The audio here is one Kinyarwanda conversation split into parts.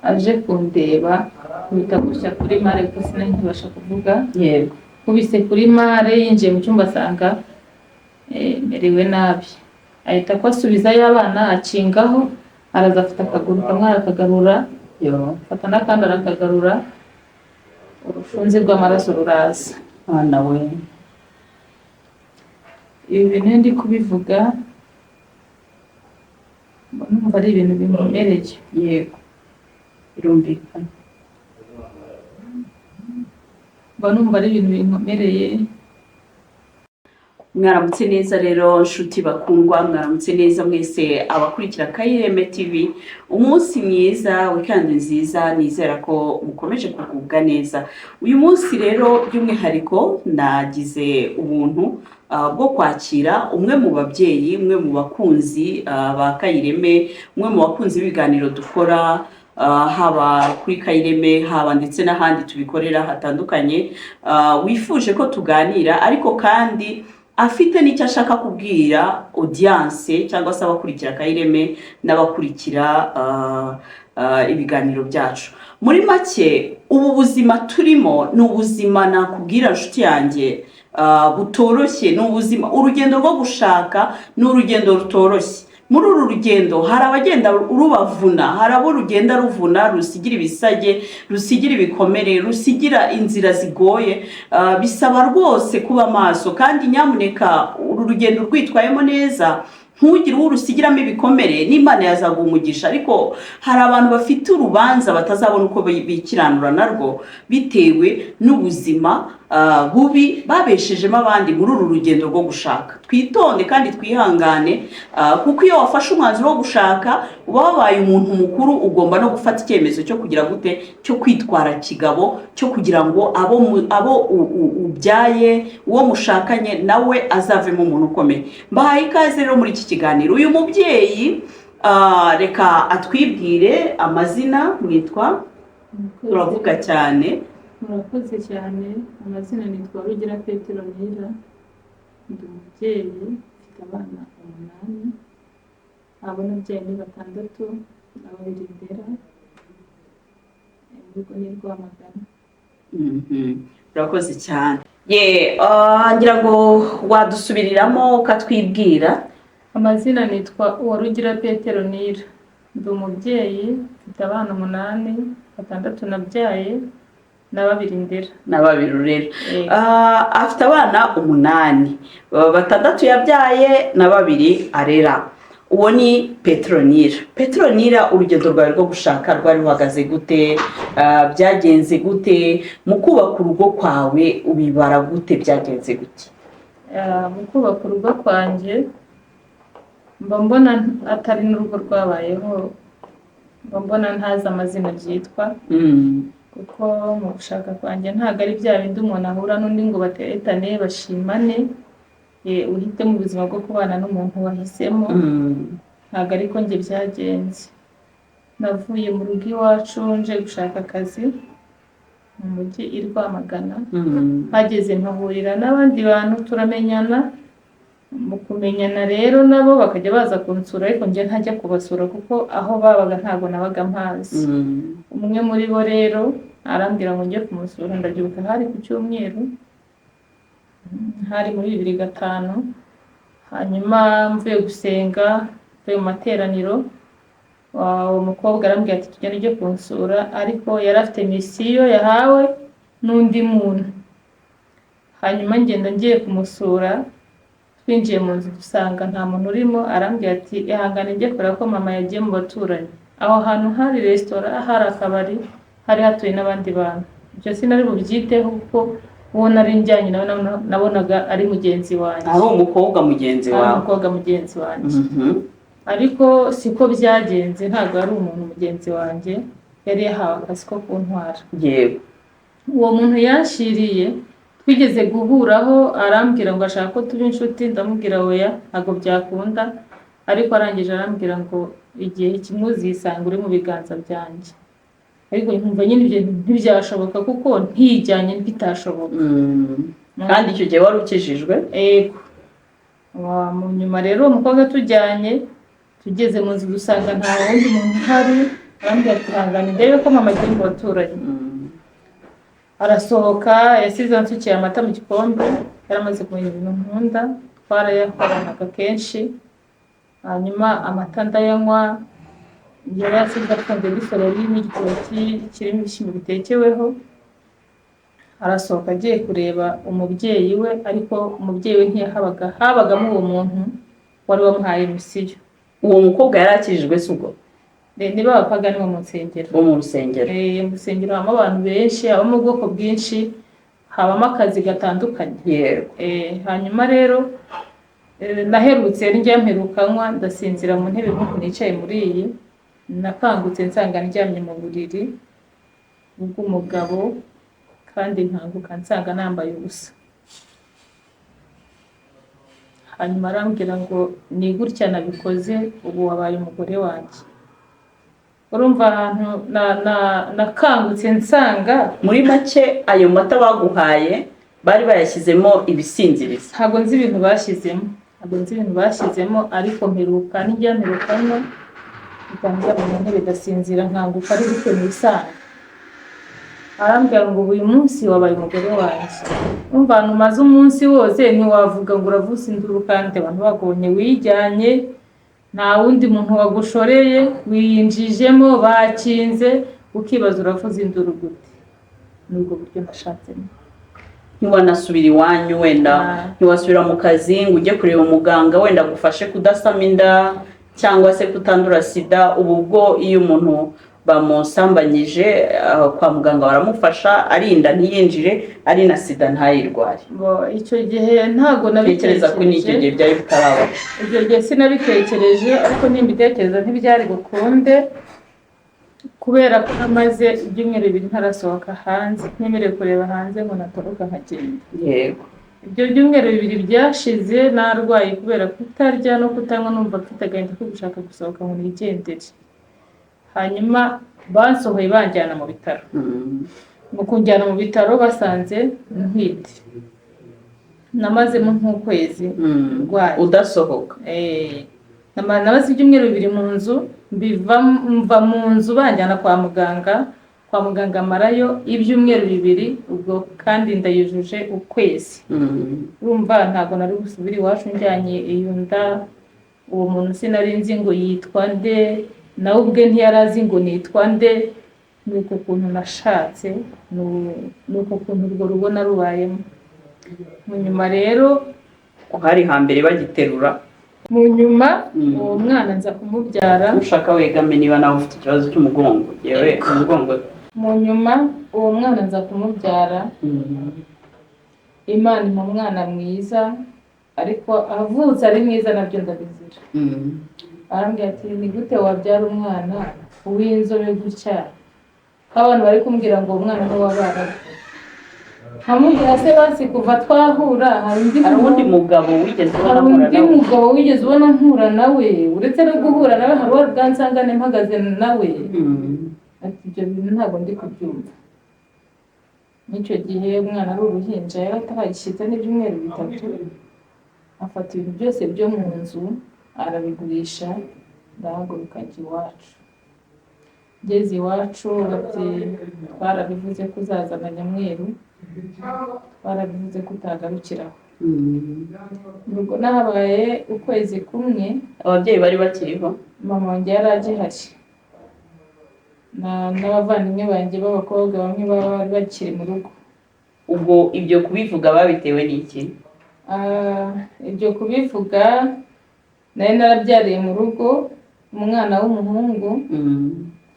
Aje kundeba, mpita gushyira kuri mare kuko sinari nkibasha kuvuga. Nkubise kuri mare, yinjiye mu cyumba asanga merewe nabi, ahita ko asubizayo abana, akingaho, araza afata akaguru kamwe arakagarura, Yo. afata n'akandi arakagarura, urufunzi rw'amaraso ruraza. Mwana we! Ibi bintu iyo ndi kubivuga mba numva ari ibintu binkomereye. Yego, birumvikana. Mba numva ari ibintu binkomereye. Mwaramutse neza rero nshuti bakundwa, mwaramutse neza mwese abakurikira Kayireme TV. Umunsi mwiza, weekend nziza, nizera ko mukomeje kugubwa neza. Uyu munsi rero by'umwihariko nagize ubuntu bwo kwakira umwe mu babyeyi, umwe mu bakunzi ba Kayireme, umwe mu bakunzi b'ibiganiro dukora, haba kuri Kayireme, haba ndetse n'ahandi tubikorera hatandukanye, wifuje ko tuganira, ariko kandi afite n'icyo ashaka kubwira audience cyangwa se abakurikira Kayireme n'abakurikira ibiganiro byacu. Muri make, ubu buzima turimo ni ubuzima nakubwira nshuti yanjye butoroshye. Ni ubuzima, urugendo rwo gushaka ni urugendo rutoroshye. Muri uru rugendo hari abagenda rubavuna, hari abo rugenda ruvuna, rusigira ibisage, rusigira ibikomere, rusigira inzira zigoye. Bisaba rwose kuba maso, kandi nyamuneka uru rugendo rwitwayemo neza, ntugire uwo urusigiramo ibikomere, n'Imana yazaguha umugisha. Ariko hari abantu bafite urubanza batazabona uko bikiranura narwo bitewe n'ubuzima bubi babeshejemo abandi muri uru rugendo rwo gushaka. Twitonde kandi twihangane, kuko iyo wafashe umwanzuro wo gushaka uba wabaye umuntu mukuru, ugomba no gufata icyemezo cyo kugira gute, cyo kwitwara kigabo, cyo kugira ngo abo ubyaye, uwo mushakanye nawe azavemo umuntu ukomeye. Mbahaye ikaze rero muri iki kiganiro. Uyu mubyeyi, reka atwibwire amazina. Mwitwa? Turavuga cyane. Murakoze cyane. Amazina nitwa Rugira Petero Nira, ndi umubyeyi, mfite abana umunani. Abo nabyaye ni batandatu na babiri ndera. Urugo ni Rwamagana. Urakoze cyane. Ye, ngira ngo wadusubiriramo ukatwibwira. Amazina nitwa Uwarugira Petero Nira, ndi umubyeyi, mfite abana umunani, batandatu nabyaye na babiri ndera. Na babiri urera. Yego. Afite abana umunani, batandatu yabyaye na babiri arera. Uwo ni Petronira. Petronira, urugendo rwawe rwo gushaka rwari ruhagaze gute? Byagenze gute mu kubaka urugo kwawe? Ubibara gute? Byagenze gute? Mu kubaka urugo kwanjye, mba mbona atari n'urugo rwabayeho, mba mbona ntazi amazina byitwa, kuko mu gushaka kwanjye ntabwo ari bya bindi umuntu ahura n'undi ngo bateretane, bashimane, uhitemo ubuzima bwo kubana n'umuntu wahisemo. Ntabwo ariko njye byagenze. Navuye mu rugo iwacu nje gushaka akazi mu mujyi i Rwamagana. Hageze mpahurira n'abandi bantu, turamenyana. Mu kumenyana rero nabo bakajya baza kunsura, ariko njye ntajya kubasura kuko aho babaga ntabwo nabaga mpazi. Umwe muri bo rero arambwira ngo njye kumusura. Ndabyibuka hari ku cyumweru, hari muri 2005. Hanyuma mvuye gusenga, mvuye mu materaniro, uwo mukobwa arambwira ati: "Tugende ujye kunsura." Ariko yari afite mission yahawe n'undi muntu. Hanyuma ngenda ngiye kumusura, twinjiye mu nzu dusanga nta muntu urimo. Arambwira ati: "Ihangane njye kureba ko mama yagiye mu baturanyi." Aho hantu hari resitora, hari akabari, hari hatuye n'abandi bantu. Ibyo sinari bubyiteho kuko uwo nari njyanye nawe nabonaga ari mugenzi wanjye. Ari umukobwa mugenzi Ari wawe? umukobwa mugenzi wanjye. Ariko siko byagenze, ntabwo ari umuntu mugenzi wanjye, yari yahawe akazi ko kuntwara. Uwo muntu yanshiriye twigeze guhuraho, arambwira ngo ashaka ko tuba inshuti. Ndamubwira: "Oya, ntabwo byakunda." Ariko arangije arambwira ngo: "Igihe kimwe uzisanga uri mu biganza byanjye." Ariko nkumva nyine ibyo ntibyashoboka kuko ntijyanye bitashoboka. Kandi icyo gihe wari ukijijwe? Ego. Mu nyuma rero uwo mukobwa tujyanye, tugeze mu nzu dusanga nta wundi muntu uhari. Arambwira ati ihangane ndebe ko mama agiye mu baturanyi. Arasohoka, yasize ansukiye amata mu gikombe, yari amaze kumenya ibintu nkunda, twarayakoranaga kenshi. Hanyuma amata ndayanywa, yari yasize afunze n'isorori n'igitoki kirimo ibishyimbo bitekeweho. Arasohoka agiye kureba umubyeyi we, ariko umubyeyi we ntiyahabaga, habagamo uwo muntu wari wamuhaye misiyo. Uwo mukobwa yari akijijwe se ubwo? Niba abapagani bo mu nsengero. Bo mu rusengero. Mu rusengero habamo abantu benshi, habamo ubwoko bwinshi, habamo akazi gatandukanye. Hanyuma rero naherutse ndya, mperuka nywa, ndasinzira mu ntebe nk'uku nicaye muri iyi. Nakangutse nsanga ndyamye mu buriri bw'umugabo, kandi nkanguka nsanga nambaye ubusa. Hanyuma arambwira ngo ni gutya nabikoze, ubu wabaye umugore wanjye. Urumva ahantu nakangutse nsanga. Muri make, ayo mata baguhaye bari bayashyizemo ibisinziriza? Ntabwo nzi ibintu bashyizemo, ntabwo nzi ibintu bashyizemo, ariko mperuka nijya mperuka nywa, mpita mu ntebe ndasinzira, nkanguka ari gutyo nisanga. Arambwira ngo ubu uyu munsi wabaye umugore wanjye. Urumva ahantu umaze umunsi wose ntiwavuga ngo uravuza induru kandi abantu babonye wijyanye, nta wundi muntu wagushoreye, wiyinjijemo bakinze, ukibaza uravuza induru gute? Ni ubwo buryo nashatsemo. Ntiwanasubira iwanyu wenda? Ah. Ntiwasubira mu kazi ngo ujye kureba umuganga wenda agufashe kudasama inda cyangwa se kutandura sida? Ubu bwo iyo umuntu bamusambanyije, kwa muganga baramufasha, ari inda ntiyinjire, ari na sida ntayirware. Ngo icyo gihe ntabwo Ntekereza ko n'icyo nabitekereje. gihe byari bitarabaho. Icyo gihe sinabitekereje, ariko nimbitekereza ntibyari bukunde, kubera ko namaze ibyumweru 2 ntarasohoka hanze, ntemerewe kureba hanze ngo natoroka nkagenda. Ibyo byumweru 2 byashize narwaye kubera kutarya no kutanywa, numva mfite agahinda ko gushaka gusohoka ngo nigendere. Hanyuma bansohoye banjyana mu bitaro. Mu kunjyana mu bitaro basanze ntwite. Namazemo nk'ukwezi ndwaye. Udasohoka? Namaze ibyumweru 2 mu nzu, mva mu nzu banjyana kwa muganga. Kwa muganga marayo ibyumweru 2, ubwo kandi ndayujuje ukwezi. Urumva ntabwo nari busubire iwacu njyanye iyo nda. Uwo muntu sinari nzi ngo yitwa nde, nawe ubwe ntiyari azi ngo nitwa nde. Ni uko kuntu nashatse, ni uko kuntu urwo rugo narubayemo. Mu nyuma rero, Hari hambere bagiterura. Mu nyuma uwo mwana nza kumubyara. Ushaka wegame niba nawe ufite ikibazo cy'umugongo, yewe umugongo. Mu nyuma uwo mwana nza kumubyara. Imana impa umwana mwiza, ariko avutse ari mwiza nabyo ndabizira. Arambwira ati ni gute wabyara umwana w'inzobe gutya, ko abantu bari kumbwira ngo uwo mwana ni uw'Abarabu? Nkamubwira se basi kuva twahura hari undi Hari uwundi mugabo wigeze ubona hari mpura undi nawe? mugabo wigeze ubona mpura nawe? Uretse no guhura nawe, hari uwo bwansangane mpagaze nawe? Ati ibyo bintu ntabwo ndi kubyumva. N'icyo gihe umwana ari uruhinja, yari ataragishyitsa n'ibyumweru 3, afata ibintu byose byo mu nzu arabigurisha, ndahaguruka njya iwacu. Ngeze iwacu bati twarabivuze ko uzazana nyamweru, twarabivuze ko utagarukiraho. Ubwo nahabaye ukwezi kumwe. Ababyeyi bari bakiriho? Mama wanjye yari agihari n'abavandimwe banjye b'abakobwa bamwe baba bari bakiri mu rugo. Ubwo ibyo kubivuga babitewe n'iki? Ibyo kubivuga, nari narabyariye mu rugo umwana w'umuhungu.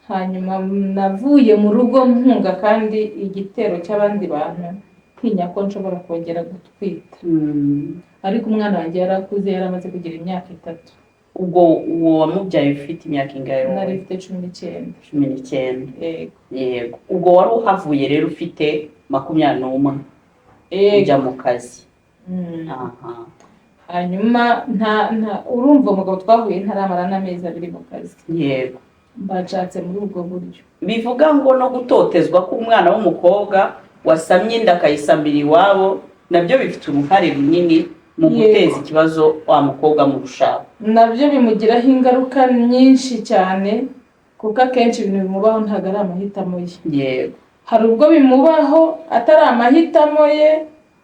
Hanyuma navuye mu rugo mpunga kandi igitero cy'abandi bantu, ntinya ko nshobora kongera gutwita. Ariko umwana wanjye yari akuze, yari amaze kugira imyaka 3. Ubwo uwo wamubyaye ufite imyaka ingahe wowe? Nari mfite 19. 19? Yego. Yego. Ubwo wari uhavuye rero ufite 21? Yego. Ujya mu kazi? Aha. Hanyuma nta nta urumva umugabo twahuye ntaramara n'amezi 2 mu kazi. Mbashatse muri ubwo buryo. Bivuga ngo no gutotezwa k'umwana w'umukobwa wasamye inda akayisamira iwabo nabyo bifite uruhare runini mu guteza ikibazo wa mukobwa mu rushako. Nabyo bimugiraho ingaruka nyinshi cyane. Kuko akenshi ibintu bimubaho ntabwo ari amahitamo ye. Hari ubwo bimubaho atari amahitamo ye,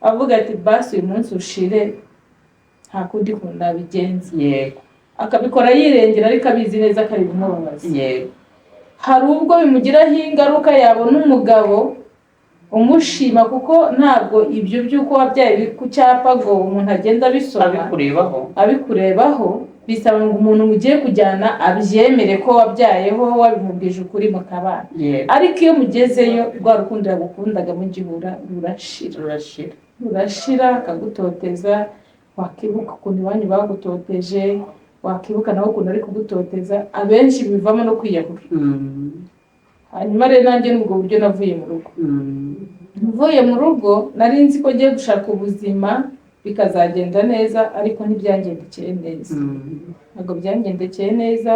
avuga ati: "Basi uyu munsi ushire, nta kundi kuntu nabigenza." Akabikora yirengera, ariko abizi neza ko ari ibimubabaza. Hari ubwo bimugiraho ingaruka, yabona umugabo umushima, kuko ntabwo ibyo by'uko wabyaye biri ku cyapa ngo umuntu agenda abisoma abikurebaho. Abikurebaho. Bisaba ngo umuntu mugiye kujyana abyemere ko wabyayeho, wabimubwije ukuri, mukabana. Ariko iyo mugezeyo, rwa rukundo yagukundaga mugihura rurashira. Rurashira. Rurashira, akagutoteza. Wakibuka ukuntu iwanyu bagutoteje, wakibuka nawe ukuntu ari kugutoteza, abenshi bivamo no kwiyahura. Hanyuma rero nanjye ni ubwo buryo navuye mu rugo. Mvuye mu rugo, nari nzi ko ngiye gushaka ubuzima bikazagenda neza, ariko ntibyangendekeye neza. Ntabwo byangendekeye neza.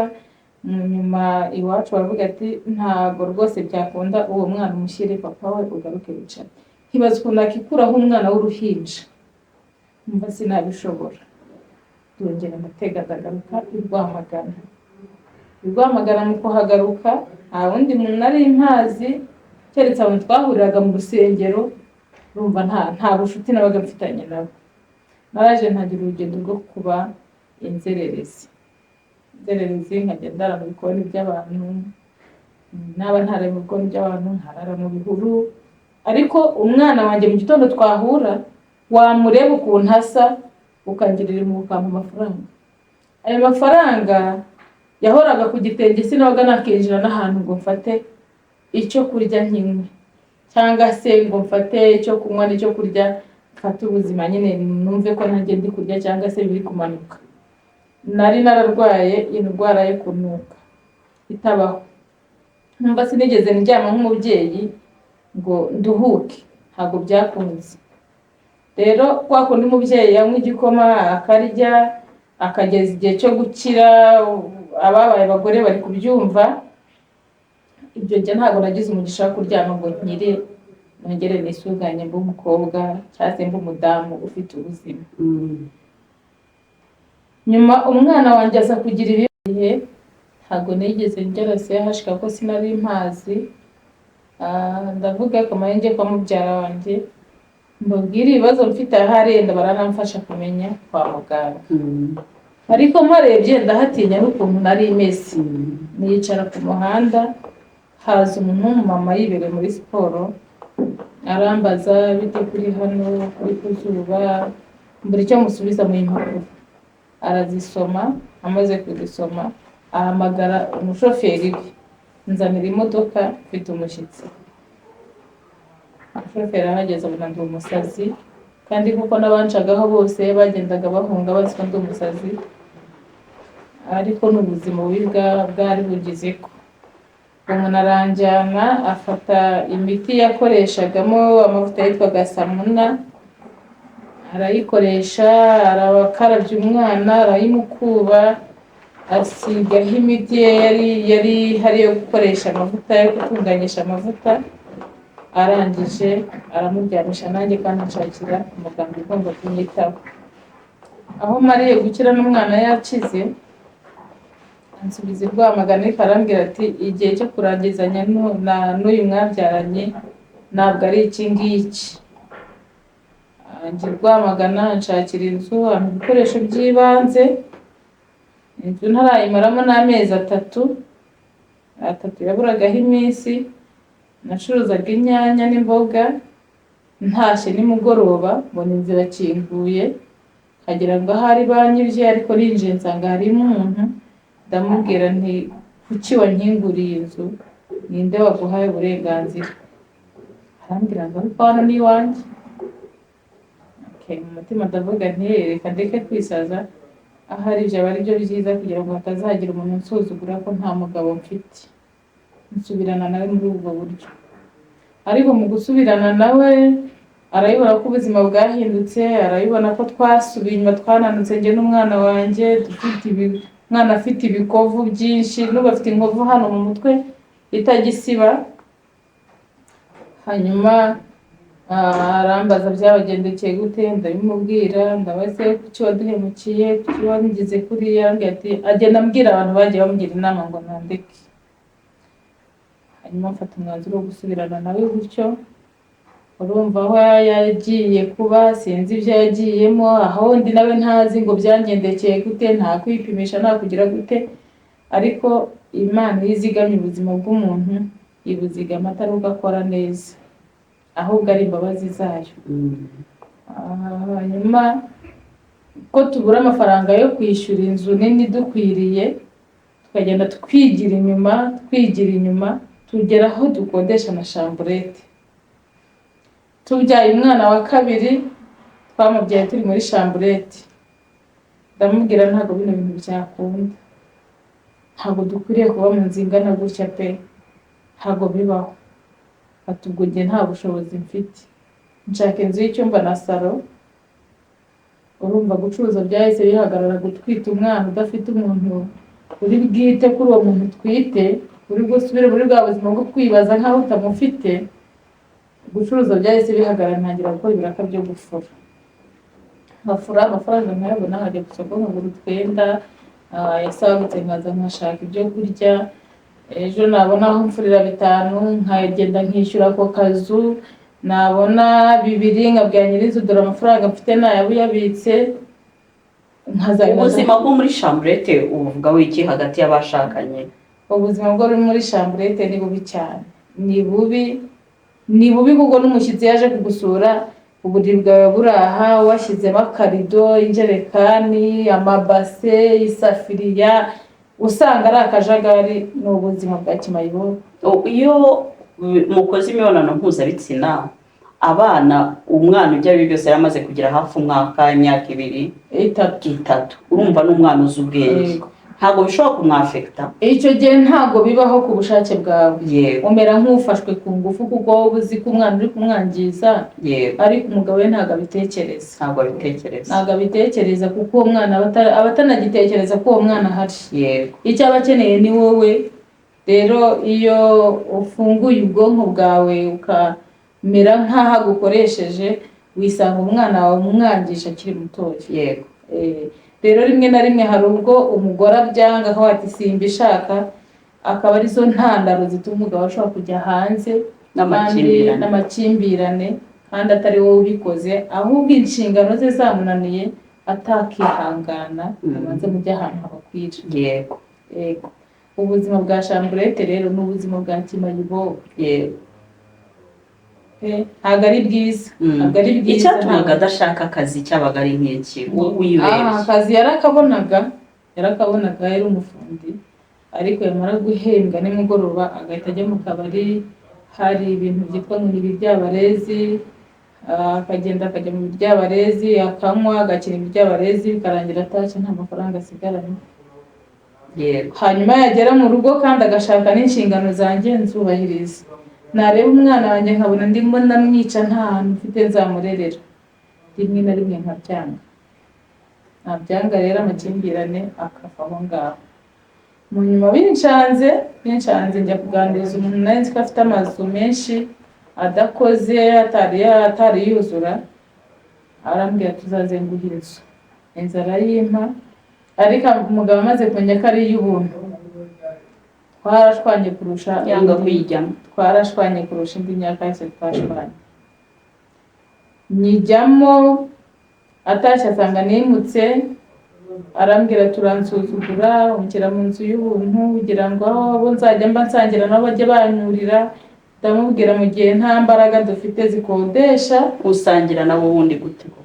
Nyuma iwacu baravuga ati: "Ntabwo rwose byakunda, uwo mwana umushyire papa we, ugaruke wicare." Nkibaza ukuntu nakikuraho umwana w'uruhinja, mva sinabishobora. Ndongera ndatega, ndagaruka i Rwamagana. I Rwamagana mu kuhagaruka, nta wundi muntu nari mpazi keretse abantu twahuriraga mu rusengero. Urumva nta bushuti nabaga mfitanye nabo. Naraje ntangira urugendo rwo kuba inzererezi, inzererezi, nkajya ndara mu bikoni by'abantu. Naba ntaraye mu bikoni by'abantu, nkarara mu bihuru. Ariko umwana wanjye mu gitondo twahura, wamureba ukuntu asa, ukangirira impuhwe, ukampa amafaranga. Ayo mafaranga yahoraga ku gitenge, sinabaga nakinjira n'ahantu ngo mfate icyo kurya nkinywe, cyangwa se ngo mfate icyo kunywa n'icyo kurya, mfate ubuzima nyine, numve ko nanjye ndi kurya cyangwa se biri kumanuka. Nari nararwaye indwara yo kunuka itabaho. Nkumva sinigeze ndyama nk'umubyeyi ngo nduhuke, ntabwo byakunze. Rero kwa kundi umubyeyi anywa igikoma, akarya, akageza igihe cyo gukira, ababaye abagore bari kubyumva ibyo. Njye ntabwo nagize umugisha wo kuryama ngo nkire, nongere nisuganye, mbe umukobwa cyangwa se mbe umudamu ufite ubuzima. Nyuma umwana wanjye aza kugira ibihe, ntabwo nigeze ngera CHUK kuko sinari mpazi. Ndavuga akamaro, njye kwa mubyara wanjye, mbabwire ibibazo mfite, ahari yenda baranamfasha kumenya kwa muganga. Ariko mparebye ndahatinya n'ukuntu nari imeze. Nicara ku muhanda, haza umuntu w'umumama yibereye muri siporo, arambaza: "Bite kuri hano kuri ku zuba?" Mbura icyo musubiza mu impapuro. Arazisoma, amaze kuzisoma ahamagara umushoferi we: "Nzanira imodoka, mfite umushyitsi." Umushoferi ahageze abona ndi umusazi, kandi kuko n'abancagaho bose bagendaga bahunga bazi ko ndi umusazi, ariko ni ubuzima bubi bwari bugize ko umuntu aranjyana, afata imiti yakoreshagamo amavuta yitwaga Samuna, arayikoresha, arakarabya umwana, arayimukuba, asigaho imiti ye yari ihari yo gukoresha amavuta, yo gutunganyisha amavuta. Arangije aramuryamisha, nanjye kandi anshakira umuganga ugomba kumwitaho. Aho mariye gukira n'umwana yakize, ansubiza i Rwamagana, ariko arambwira ati: "Igihe cyo kurangizanya n'uyu mwabyaranye ntabwo ari iki ngiki." Njya i Rwamagana, anshakira inzu, ampa ibikoresho by'ibanze. Inzu ntarayimaramo n'amezi 3, 3 yaburagaho iminsi. Nacuruzaga inyanya n'imboga, ntashye nimugoroba mbona inzu irakinguye, nkagira ngo ahari banyibye, ariko ninjiye nsanga harimo umuntu. Ndamubwira nti: "Kuki wankinguriye inzu? Ninde waguhaye uburenganzira?" Arambwira ngo: "Ariko hano ni iwanjye." Okay, mu mutima ndavuga nti: "Reka ndeke kwisaza, ahari byaba ari byo byiza kugira ngo hatazagira umuntu unsuzugura ko nta mugabo mfite." Nsubirana nawe muri ubwo buryo, ariko mu gusubirana nawe arabibona ko ubuzima bwahindutse, arabibona ko twasubiye inyuma, twananutse, njye n'umwana wanjye dufite umwana afite ibikovu byinshi, n'ubu afite inkovu hano mu mutwe itagisiba. Hanyuma arambaza byabagendekeye gute, ndabimubwira. Ndabaze: "Kuki waduhemukiye? Kuki wangize kuriya?" Arambwira ati, agenda ambwira abantu bagiye bamugira inama ngo nandeke. Hanyuma mfata umwanzuro wo gusubirana nawe gutyo. Urumva aho yagiye kuba, sinzi ibyo yagiyemo, aho undi nawe ntazi ngo byangendekeye gute, nta kwipimisha, nta kugira gute. Ariko Imana iyo izigamye ubuzima bw'umuntu, ibuzigama atari uko akora neza, ahubwo ari imbabazi zayo. Hanyuma ko tubura amafaranga yo kwishyura inzu nini dukwiriye, tukagenda twigira inyuma, twigira inyuma, tugera aho dukodesha na chambrette. Tubyaye umwana wa kabiri, twamubyaye turi muri chambrette. Ndamubwira, ntabwo bino bintu byakunda, ntabwo dukwiriye kuba mu nzu ingana gutya pe, ntabwo bibaho. Ati ubwo njye nta bushobozi mfite, nshaka inzu y'icyumba na salon. Urumva gucuruza byahise bihagarara, gutwita umwana udafite umuntu uri bwite kuri uwo muntu utwite, uri busubire muri bwa buzima bwo kwibaza nk'aho utamufite. Gucuruza byahise bihagarara, ntangira gukora ibiraka byo gufura, nkafura amafaranga nkayabona, nkajya ku isoko nkagura utwenda, yasagutse nkaza nkashaka ibyo kurya. Ejo nabona aho mfurira 5 nkagenda nkishyura ako kazu, nabona 2 nkabwira nyir'inzu dore amafaranga mfite nayabuyabitse, nkazajya. Ubuzima bwo muri chambrette ubuvuga wiki hagati y'abashakanye? Ubuzima bwo muri chambrette ni bubi cyane, ni bubi, ni bubi, kuko n'umushyitsi yaje kugusura, uburiri bwawe buri aha, washyizemo akarido, injerekani, amabase, isafiriya, usanga ari akajagari. Ni ubuzima bwa kimayibobo. Iyo mukoze imibonano mpuzabitsina, abana, umwana ibyo ari byo byose yari amaze kugira hafi umwaka, imyaka 2, 3. 3, urumva ni umwana uzi ubwenge. Yego. Ntabwo bishobora kumwafekita? Icyo gihe ntabwo bibaho ku bushake bwawe. Umera nk'ufashwe ku ngufu, kuko wowe uzi ko umwana uri kumwangiza. Ariko umugabo we ntabwo abitekereza. Ntabwo abitekereza. Ntabwo abitekereza, kuko uwo mwana aba atanagitekereza ko uwo mwana ahari. Icyo aba akeneye ni wowe. Rero iyo ufunguye ubwonko bwawe ukamera nk'aho agukoresheje, wisanga umwana wawe umwangisha akiri mutoya. Rero rimwe na rimwe hari ubwo umugore abyanga, akavuga ati simbishaka, akaba arizo ntandaro zituma umugabo ashobora kujya hanze. N'amakimbirane. N'amakimbirane, kandi atari wowe ubikoze, ahubwo inshingano ze zamunaniye, atakihangana abanze mujye ahantu habakwira. Yego, ubuzima bwa chambrette rero ni ubuzima bwa kimayibobo. Ntabwo ari bwiza. Ntabwo ari bwiza. Icyatumaga adashaka akazi cyabaga ari nk'iki, wowe uyirebye? Akazi yarakabonaga, yari umufundi, ariko yamara guhembwa nimugoroba agahita ajya mu kabari. Hari ibintu byitwa ngo ni ibiryabarezi, akagenda akajya mu biryabarezi, akanywa, agakina ibiryabarezi, bikarangira atashye nta mafaranga asigaranye. Hanyuma yagera mu rugo kandi agashaka n'inshingano zanjye nzubahiriza, nareba umwana wanjye nkabona ndimo ndamwica, nta hantu mfite nzamurerera, rimwe na rimwe nkabyanga. Nabyanga rero amakimbirane akava aho ngaho. Mu nyuma binshanze njya kuganiriza umuntu nari nzi ko afite amazu menshi adakoze, atari yuzura. Arambwira tuzaze nguhe inzu, inzu arayimpa, ariko umugabo amaze kumenya ko ari iy'ubuntu, twarashwanye kurusha Yanga kuyijyamo. Twarashwanye kurusha indi myaka yose twashwanye. Nyijyamo, atashye asanga nimutse, arambwira turansuzugura, unshyira mu nzu y'ubuntu kugira ngo aho abo nzajya mba nsangira nabo bajye banyurira. Ndamubwira mu gihe nta mbaraga dufite zikodesha, Usangira nabo wundi gute koko?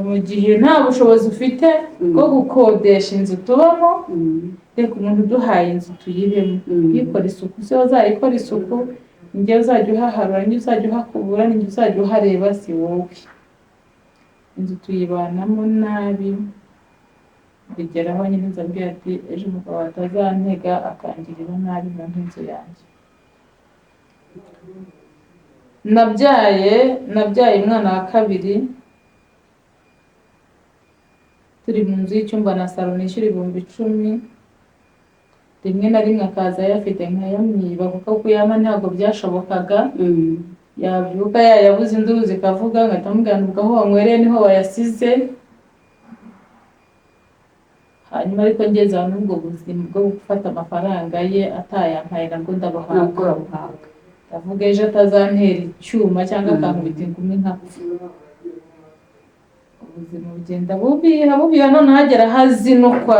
Mu gihe nta bushobozi ufite bwo gukodesha inzu tubamo, reka umuntu uduhaye inzu tuyibemo. Uyikora isuku se uzayikora isuku, njye uzajya uhaharura, njye uzajya uhakubura, njye uzajya uhareba, si wowe. Inzu tuyibanamo nabi, bigeraho nyine nza ambwira ati ejo umugabo atazantega akangirira nabi mu inzu yanjye. Nabyaye umwana wa kabiri turi mu nzu y'icyumba na salo, nishyura 10,000. Rimwe na rimwe akaza ayafite nkayamwiba, kuko kuyampa ntabwo byashobokaga. Yabyuka yayabuze, induru zikavuga, ngahita mubwira ngo ubwo aho wanywereye niho wayasize. Hanyuma ariko ngeze aho n'ubwo buzima bwo gufata amafaranga ye atayampaye nabwo ndabuhabwa. Nabwo urabuhabwa. Ndavuga ejo atazantera icyuma cyangwa akankubita ingumi nkapfa. Ubuzima bugenda bubiha bubiha, noneho agera aho azinukwa,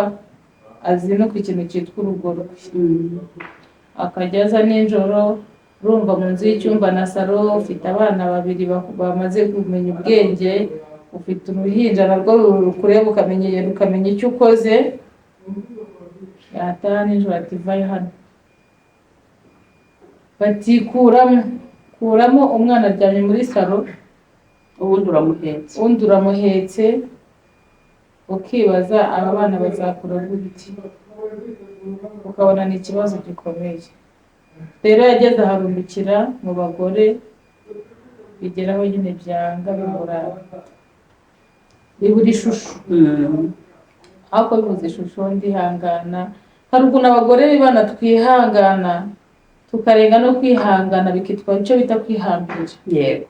azinukwa ikintu cyitwa urugo rwe. Akajya aza nijoro, urumva mu nzu y'icyumba na salo, ufite abana babiri bamaze kumenya ubwenge, ufite uruhinja narwo rukureba ukamenya icyo ukoze. Yataha nijoro ati: "Vayo hano." Bati: "Kuramo, kuramo." Umwana aryamye muri salo, ubundi uramuhetse. Undi uramuhetse, ukibaza aba bana bazakura gute, ukabona ni ikibazo gikomeye. Rero yageze aharumbukira mu bagore, bigeraho nyine byanga, bibura ishusho. Ariko bibuze ishusho ndihangana. Hari ukuntu abagore bibana twihangana, tukarenga no kwihangana, bikitwa icyo bita kwihambira.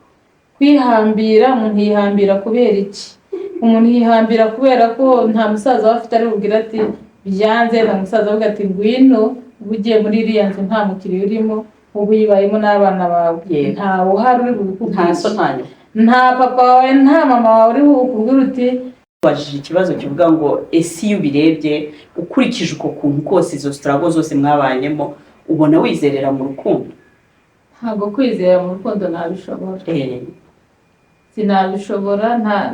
Kwihambira, umuntu yihambira kubera iki? Umuntu yihambira kubera ko nta musaza aba afite ari bubwire ati byanze, nta musaza avuga ati ngwino. Uba ugiye muri iriya nzu nta mukiriya urimo, uba uyibayemo n'abana bawe. Ntawe uhari uri bubikubwire. Nta so, nta nyoko. Nta papa wawe, nta mama wawe uri bukubwire uti. Ubajije ikibazo kivuga ngo: ese iyo ubirebye ukurikije uko kuntu kose, izo struggle zose mwabanyemo, ubona wizerera mu rukundo? Ntabwo kwizera mu rukundo nabishobora. Sinabishobora,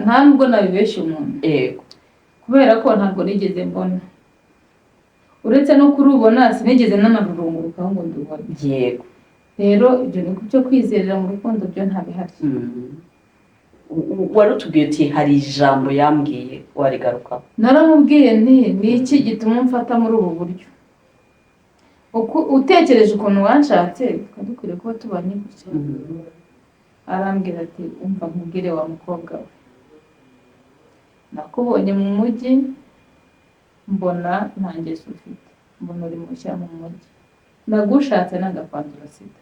nta nubwo nabibeshya umuntu. Kubera ko ntabwo nigeze mbona, uretse no kurubona, sinigeze nanarurungurukaho ngo ndubone. Rero ibyo ni byo kwizerera mu rukundo byo ntabihari. Wari utubwiye uti hari ijambo yambwiye, warigarukaho? Naramubwiye nti: "Ni iki gituma umfata muri ubu buryo? Utekereje ukuntu wanshatse, twari dukwiriye kuba tubanye gutya?" Arambwira ati: "Umva nkubwire wa mukobwa we, nakubonye mu mujyi mbona nta ngeso ufite, mbona uri mushya mu mujyi, nagushatse nanga kwandura sida.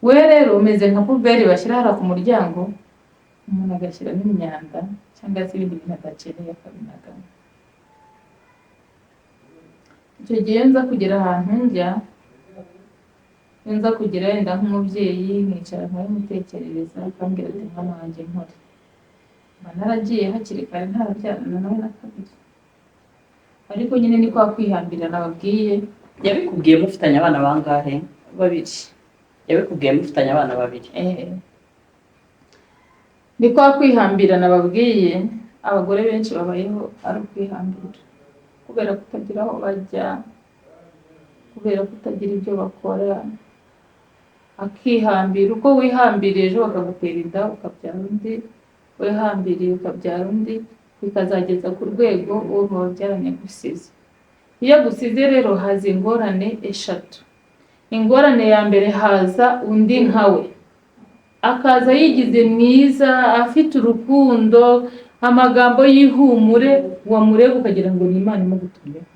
We rero umeze nka poubelle bashyira hariya ku muryango, umuntu agashyiramo imyanda cyangwa se ibindi bintu adakeneye akabinagamo. Icyo gihe nza kugera ahantu njya, iyo nza kugera wenda nk'umubyeyi nkicara nkabimutekerereza, akambwira ati: 'Mwana wanjye, nkore mba naragiye hakiri kare, ntarabyarana nawe na kabiri.' Ariko nyine ni kwa kwihambira nababwiye." Yabikubwiye mufitanye abana bangahe? Babiri. Yabikubwiye mufitanye abana babiri. Ni kwa kwihambira nababwiye. Abagore benshi babayeho ari ukwihambira kubera kutagira aho bajya, kubera kutagira ibyo bakora, akihambira. Uko wihambiriye, ejo bakagutera inda ukabyara undi, wihambiriye ukabyara undi, bikazageza ku rwego uwo mubabyaranye agusize. Iyo agusize rero haza ingorane eshatu. Ingorane ya mbere, haza undi nkawe, akaza yigize mwiza, afite urukundo, amagambo y'ihumure, wamureba ukagira ngo ni Imana imugutumyeho,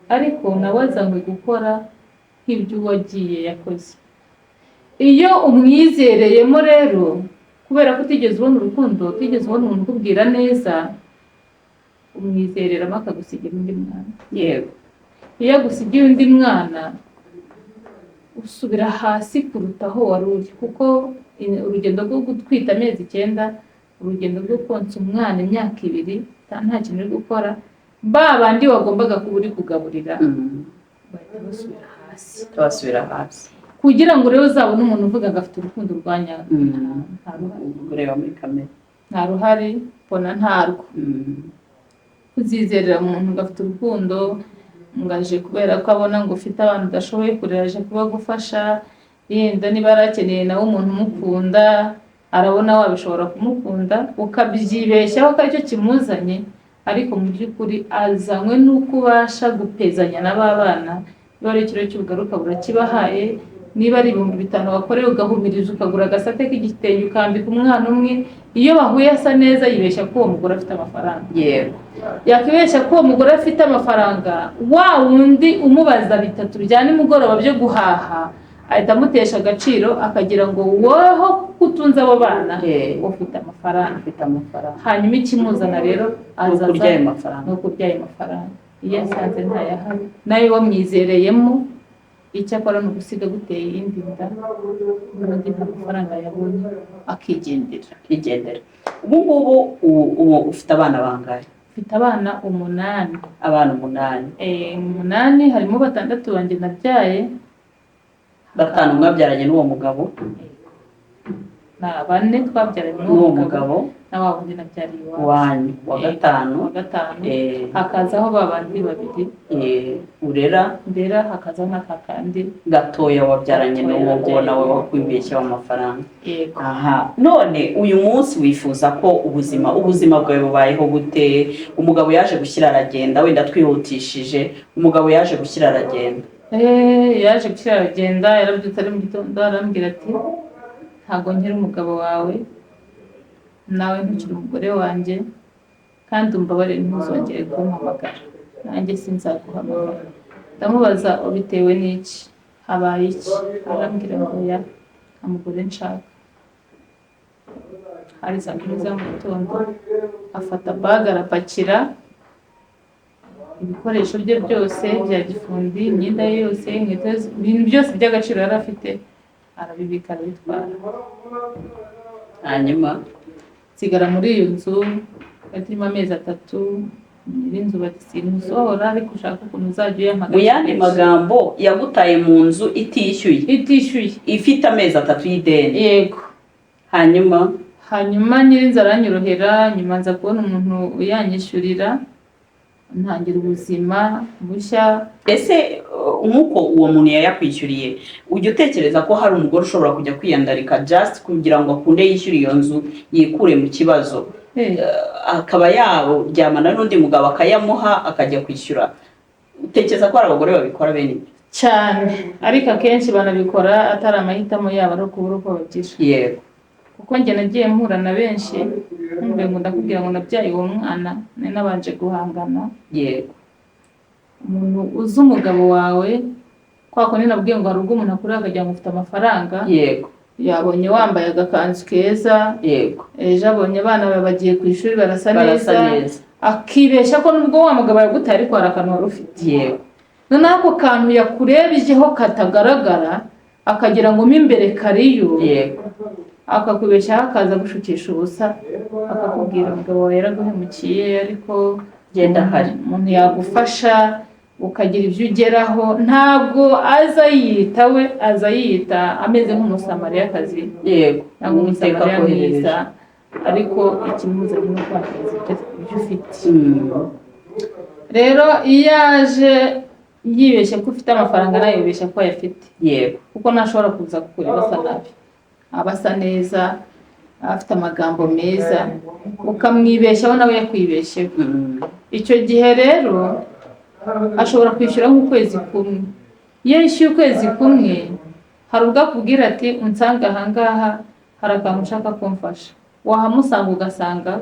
ariko nawe azanywe gukora nk'ibyo uwagiye yakoze. Iyo umwizereyemo rero, kubera ko utigeze ubona urukundo, utigeze ubona umuntu ukubwira neza, umwizereramo akagusigira undi mwana. Iyo agusigiye undi mwana, usubira hasi kuruta aho wari uri, kuko urugendo rwo gutwita amezi 9, urugendo rwo konsa umwana imyaka 2, nta kintu uri gukora, ba bandi wagombaga kuba uri kugaburira bahita basubira hasi. Basubira hasi. Kugira ngo rero uzabone umuntu uvuga ngo afite urukundo rwa nyarwo, nta ruhari. Ureba muri kamere. Nta ruhari, mbona ntarwo. Kuzizerera umuntu ngo afite urukundo, ngo aje kubera ko abona ngo ufite abantu udashoboye kurera, aje kuba gufasha, yenda niba yarakeneye nawe umuntu umukunda, arabona wabishobora kumukunda, ukabyibeshyaho ko aricyo kimuzanye, ariko mu by'ukuri azanywe n'uko ubasha gupezanya na ba bana. Niba ari ikiro cy'ubugari ukabura kibahaye, niba ari 5000 wakoreye ugahumiriza ukagura agasate k'igitenge ukambika umwana umwe, iyo bahuye asa neza, yibeshya ko uwo mugore afite amafaranga. Yakwibeshya ko uwo mugore afite amafaranga, wa wundi umubaza bitatu bya nimugoroba byo guhaha. Ahita amutesha agaciro, akagira ngo woho kuko utunze abo bana ufite amafaranga. Ufite amafaranga. Hanyuma ikimuzana rero Ni azaza ukurya ayo mafaranga. Ni ukurya ayo mafaranga. Iyo asanze ntayahari, nawe wamwizereyemo, icyo akora ni ugusiga aguteye iyindi nda, n'ubundi nta mafaranga yabonye, akigendera. Akigendera. Ubu ngubu ubu ufite abana bangahe? Mfite abana 8. Abana 8. 8, harimo batandatu banjye nabyaye. Batanu mwabyaranye n'uwo mugabo? Ni bane twabyaranye N'uwo mugabo. Na wa wundi nabyariye iwacu. Wanyu wa gatanu. Wa gatanu. Hakazaho ba bandi babiri Urera. Ndera, hakazaho n'aka kandi gatoya wabyaranye Gatoya n'uwo nguwo nawe wabyaranye. Wakwibeshyaho amafaranga. Yego. Aha, none uyu munsi wifuza ko ubuzima bwawe bubayeho gute? Umugabo yaje gushyira aragenda, wenda twihutishije, umugabo yaje gushyira aragenda. Yaje gushyira aragenda. Yarabyutse ari mu gitondo, arambwira ati: "Ntabwo nkiri umugabo wawe, nawe ntukiri umugore wanjye, kandi umbabarire ntuzongere kumpamagara, nanjye sinzaguhamagara." Ndamubaza: "Ubitewe n'iki? Habaye iki?" Arambwira ngo: "Ya, nta mugore nshaka." Hari saa 10 za mu gitondo, afata bag, arapakira ibikoresho bye byose bya gifundi, imyenda ye yose, inkweto ze, ibintu byose by'agaciro yari afite, arabibika, arabitwara. Hanyuma? Nsigara muri iyo nzu, twari turimo amezi 3. Nyir'inzu bati: "Simusohora, ariko ushaka ukuntu uzajya uyampagaze." Mu yandi magambo, yagutaye mu nzu itishyuye? Itishyuye. Ifite amezi 3 y'ideni? Yego. Hanyuma? Hanyuma nyir'inzu aranyorohera, nyuma nza kubona umuntu uyanyishyurira, ntangira ubuzima bushya. Ese nk'uko uwo muntu yayakwishyuriye, ujya utekereza ko hari umugore ushobora kujya kwiyandarika just kugira ngo akunde yishyure iyo nzu, yikure mu kibazo, akaba yaryamana n'undi mugabo akayamuha, akajya kwishyura? Utekereza ko hari abagore babikora bene ibyo? Cyane, ariko akenshi banabikora atari amahitamo yabo, ari ukubura uko bagira. Kuko njye nagiye mpura na benshi, nkumve ngo ndakubwira ngo nabyaye uwo mwana, nari nabanje guhangana. Umuntu uzi umugabo wawe, kwa kundi nabwiye ngo hari ubwo umuntu akura akagira ngo ufite amafaranga, yabonye wambaye agakanzu keza, ejo abonye abana bawe bagiye ku ishuri barasa Barasa neza, neza. akibeshya ko nubwo wa mugabo yagutaye ariko hari akantu wari ufite. Noneho ako kantu yakurebyeho katagaragara, akagira ngo mo imbere kariyo, akakubeshyaho, akaza gushukisha ubusa, akakubwira: "Umugabo wawe yaraguhemukiye, ariko Genda hari. umuntu yagufasha ukagira ibyo ugeraho." Ntabwo aza yiyita we, aza yiyita ameze nk'umusamariyakazi cyangwa Uwiteka umusamariya akoherereje. mwiza, ariko ikimuzanye ni ukwangiza ibyo ufite. Rero iyo aje yibeshya ko ufite amafaranga, nawe yibeshya ko ayafite, kuko ntashobora kuza kukureba asa nabi, aba asa neza, afite amagambo meza, ukamwibeshyaho nawe yakwibeshyeho. Icyo gihe rero ashobora kwishyura nk'ukwezi kumwe. Iyo yishyuye ukwezi kumwe, hari ubwo akubwira ati: "Unsange ahangaha, hari akantu ushaka kumfasha." Wahamusanga ugasanga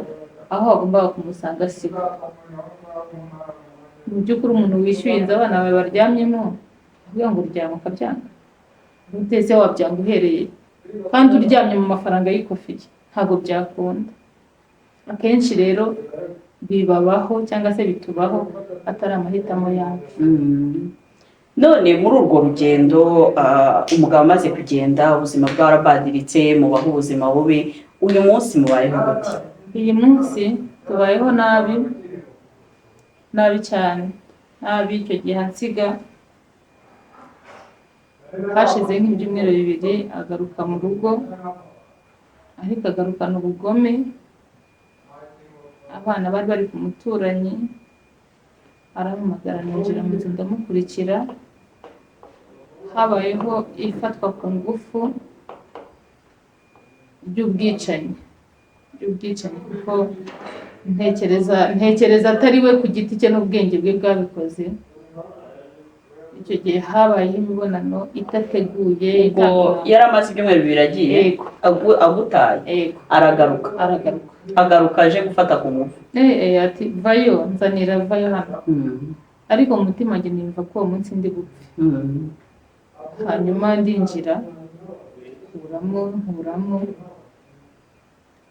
aho wagombaga kumusanga siho. Mu by'ukuri, umuntu wishyuye inzu abana bawe baryamyemo, avuga ngo uryama ukabyanga, utese wabyanga uhereye kandi uryamye mu mafaranga y'ikofiye? Ntabwo byakunda. Akenshi rero bibabaho cyangwa se bitubaho atari amahitamo yacu. None muri urwo rugendo, umugabo amaze kugenda, ubuzima bwarabadiritse, mubaho ubuzima bubi. Uyu munsi mubayeho gute? Iyi munsi tubayeho nabi, nabi cyane, nabi. Icyo gihe ansiga, hashize nk'ibyumweru 2 agaruka mu rugo, ariko agarukana ubugome. Abana bari bari ku muturanyi, arampamagara, ninjira mu nzu ndamukurikira. Habayeho ifatwa ku ngufu ry'ubwicanyi, kuko ntekereza atari we ku giti cye n'ubwenge bwe bwabikoze. Icyo gihe habayeho imibonano idateguye. Ubwo yari amaze ibyumweru 2 agiye? Yego. Agutaye? Yego. Aragaruka? Aragaruka. Agaruka aje gufata ku ngufu? Ati: "Vayo, nzanira, vayo hano." Ariko mu mutima wanjye nimva ko uwo munsi ndi bupfe. Hanyuma ndinjira, nkuramo nkuramo,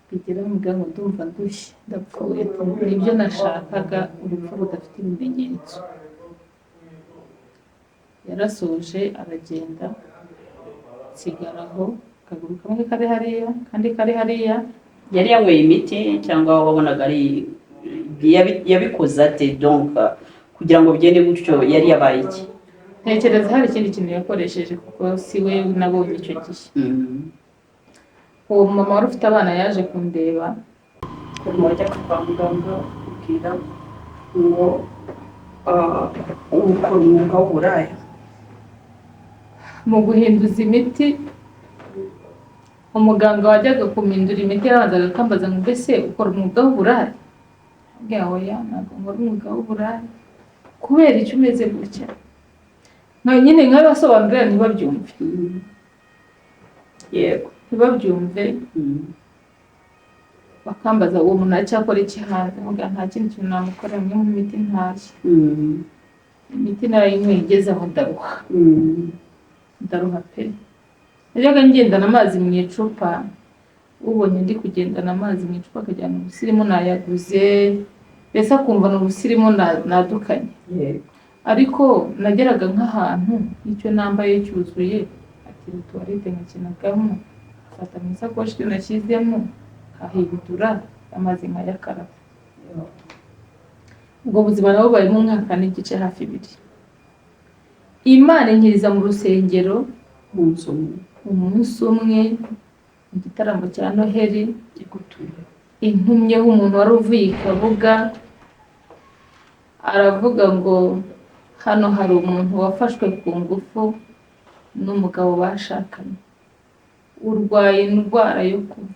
bigera mu ngo ndumva ndushye, ndapfuye. Nibyo nashakaga, urupfu rudafite ibimenyetso. Yarasoje aragenda, nsigara aho, akaguru kamwe kari hariya, kandi kari hariya. Yari yanyweye imiti cyangwa wabonaga ari yabikoze ate? Donc kugira ngo bigende gutyo yari yabaye iki? Ntekereza hari ikindi kintu yakoresheje, kuko si we nabonye icyo gihe. Uwo mama wari ufite abana yaje kundeba. Ukuntu wajyaga kwa muganga ubwira ngo ukora umwuga w'uburaya? Mu guhinduza imiti, umuganga wajyaga kumindura imiti yarabanzaga akambaza ngo: "Mbese ukora umwuga w'uburaya?" Mbwira: "Oya, ntabwo nkora umwuga w'uburaya." "Kubera icyo umeze gutya?" Nka nyine nkabibasobanurira ntibabyumve. Ntibabyumve. Bakambaza: "Uwo muntu aracyakora iki hanze?" Nkavuga: "Nta kindi kintu namukorera, imwe mu miti ntayo." Imiti narayinyweye, igeze aho ndaruha. Ndaruha pe. Najyaga ngendana amazi mu icupa. Ubonye ndi kugendana amazi mu icupa akajyana ubusirimu nayaguze, mbese akumva ni ubusirimu nadukanye. Ariko nageraga nk'ahantu icyo nambaye cyuzuye, ati tuwarete nkakinagamo, afata mu isakoshi icyo nashyizemo, nkahindura amazi nkayakaraba. Ubwo buzima nabo barimo umwaka n'igice, hafi 2. Imana inkiriza mu rusengero. Umunsi umwe. Umunsi umwe mu gitaramo cya Noheli. Igutuye. Intumyeho umuntu wari uvuye i Kabuga, aravuga ngo hano hari umuntu wafashwe ku ngufu n'umugabo bashakanye, urwaye indwara yo kuva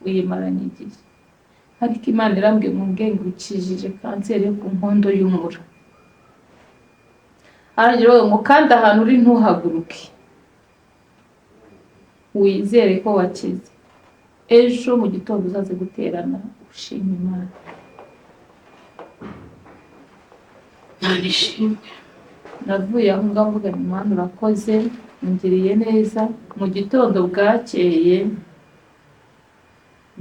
uyimaranye igihe, ariko Imana irambwiye ngo mbwe ukijije kanseri yo ku nkondo y'umura. Arangira avuga ngo: "Kandi ahantu uri ntuhaguruke, wizere ko wakize, ejo mu gitondo uzaze guterana ushima Imana." Imana ishimwe. Navuye aho ngaho mvuga nti: "Imana urakoze, ungiriye neza." Mu gitondo bwakeye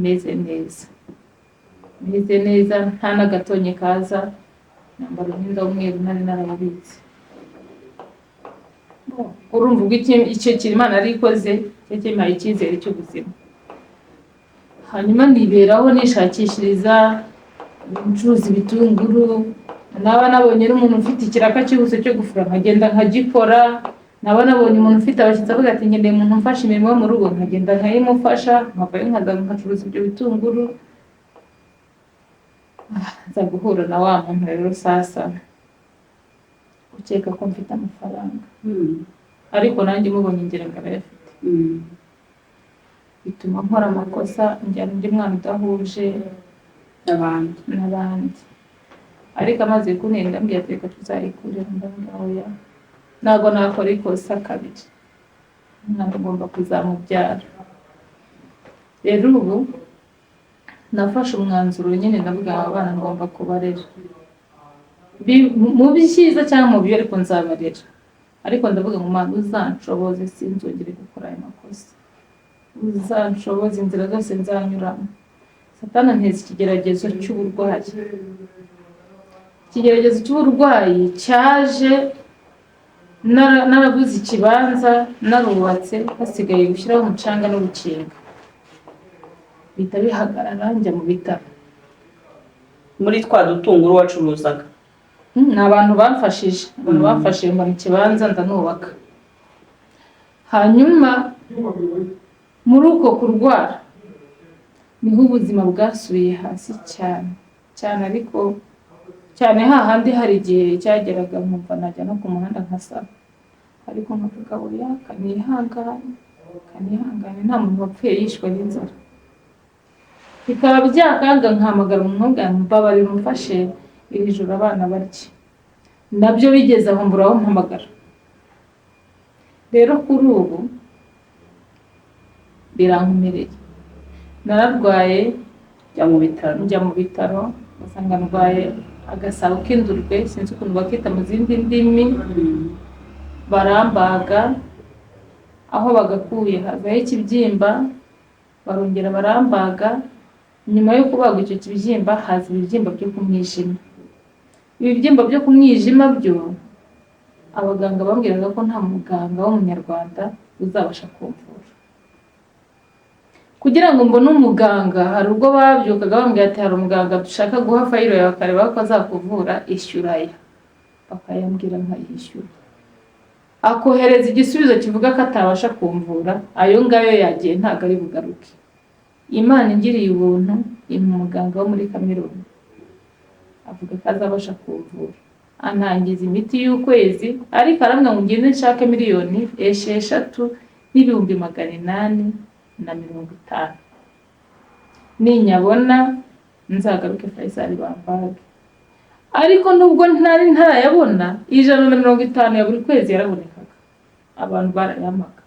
meze neza, meze neza, nta n'agatonye kaza, nambara umwenda w'umweru nari narawubitse. Urumva ubwo icyo kintu Imana yari ikoze cyo kimpaye icyizere cy'ubuzima. Hanyuma niberaho nishakishiriza, ncuruza ibitunguru, naba nabonye n'umuntu ufite ikiraka cyihuse cyo gufura nkagenda nkagikora, naba nabonye umuntu ufite abashyitsi avuga ati: "Nkeneye umuntu umfasha imirimo yo mu rugo," nkagenda nkayimufasha, nkavayo nkaza nkacuruza ibyo bitunguru. Nza guhura na wa muntu rero sasa ukeka ko mfite amafaranga, ariko nanjye mubonye ngira ngo arayafite. Bituma nkora amakosa, njyana undi mwana udahuje abandi. N'abandi. Ariko amaze kuntenda, ambwira ati: "Reka tuzayikurira." Ndamubwira: "Oya, ntabwo nakora ikosa kabiri, umwana agomba kuzamubyara." Rero ubu nafashe umwanzuro nyine, ndavuga: "Aba bana ngomba kubarera. Mu byiza cyangwa mu bibi, ariko nzabarera." Ariko ndavuga ngo: "Mana, uzanshoboze sinzongere gukora ayo makosa, uzanshoboze inzira zose nzanyuramo." Satani anteza ikigeragezo cy'uburwayi. Ikigeragezo cy'uburwayi cyaje naraguze ikibanza, narubatse, hasigaye gushyiraho umucanga n'urukinga, bihita bihagarara, njya mu bitaro. Muri twa dutunguru wacuruzaga? Ni abantu bamfashije, abantu bamfashije mbona ikibanza, ndanubaka. Hanyuma muri uko kurwara niho ubuzima bwasubiye hasi cyane cyane, ariko cyane hahandi hari igihe cyageraga nkumva najya no ku muhanda nkasaba, ariko nkavuga: "Oya, kanihangane, kanihangane, nta muntu wapfuye yishwe n'inzara." Bikaba byakanga nkahamagara umuntu nkabwira nti: "Mbabarira umfashe iri joro abana barye." Nabyo bigeze aho mbura aho mpamagara. Rero kuri ubu birankomereye, nararwaye. Jya mu bitaro. Njya mu bitaro basanga ndwaye agasabo k'indurwe, sinzi ukuntu bakita mu zindi ndimi. Barambaga, aho bagakuye hazaho ikibyimba, barongera barambaga. Nyuma yo kubagwa icyo kibyimba haza ibibyimba byo ku mwijima. Ibibyimba byo ku mwijima byo abaganga bambwiraga ko nta muganga w'umunyarwanda uzabasha kumvura. Kugira ngo mbone umuganga, hari ubwo babyukaga bambwira ati hari umuganga dushaka guha file yawe akareba ko azakuvura, ishyura aya, bakayambwira nkayishyura, akohereza igisubizo kivuga ko atabasha kumvura, ayo ngayo yagiye ntabwo ari bugaruke. Imana ingiriye ubuntu impa umuganga wo muri Kameruni, avuga ko azabasha kumvura, antangiza imiti y'ukwezi, ariko arambwira ngo ngende nshake 6,850,000, ninyabona nzagaruke Faisal bambage. Ariko nubwo ntari ntarayabona, 150 ya buri kwezi yarabonekaga, abantu barayampaga,